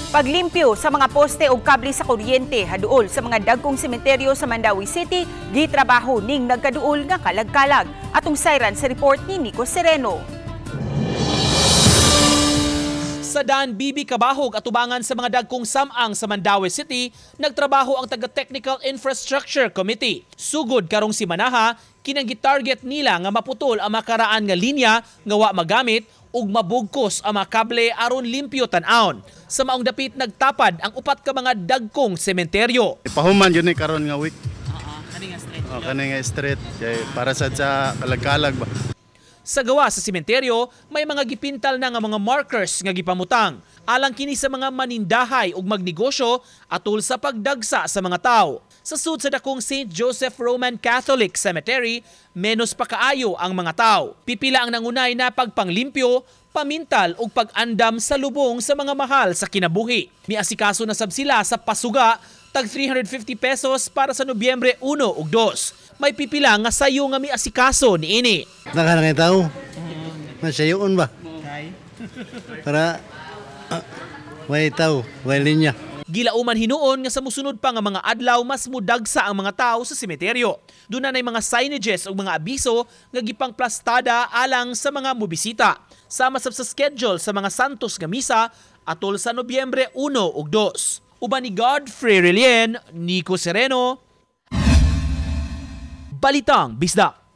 Paglimpyo sa mga poste o kable sa kuryente haduol sa mga dagkong sementeryo sa Mandaue City, gitrabaho ning nagkaduol nga kalag-kalag. Atong sayran sa report ni Nico Sereno. Sa Dan Bibi Kabahog atubangan sa mga dagkong samang sa Mandaue City, nagtrabaho ang taga-Technical Infrastructure Committee. Sugod karong simanaha, kinang gitarget nila nga maputol ang makaraan nga linya nga wa magamit ug mabugkos ang mga kable aron limpyo tan-awon. Sa maong dapit nagtapad ang upat ka mga dagkong sementeryo. Pahuman yun ni karon nga week. Kani nga street. Oh, kani nga street kay para sad sa kalag-kalag ba. Sa gawa sa sementeryo, may mga gipintal na nga mga markers nga gipamutang. Alang kini sa mga manindahay ug magnegosyo atul sa pagdagsa sa mga tao. Sa sud sa dakong St. Joseph Roman Catholic Cemetery, menos pa kaayo ang mga tao. Pipila ang nangunay na pagpanglimpyo, pamintal ug pag-andam sa lubong sa mga mahal sa kinabuhi. Miasikaso na sab sila sa pasuga tag 350 pesos para sa Nobyembre 1 ug 2. May pipila nga sayo nga miasikaso niini. Nakalang tao. Masayoon ba? Para way tao, way linya. Gilauman hinuon nga sa musunod pa nga mga adlaw mas mudagsa ang mga tao sa sementeryo. Doon na mga signages ug mga abiso nga gipangplastada alang sa mga mobisita. Sama sab sa schedule sa mga Santos nga misa atol sa Nobyembre 1 ug 2. Uban ni Godfrey Relien, Nico Sereno, Balitang Bisdak.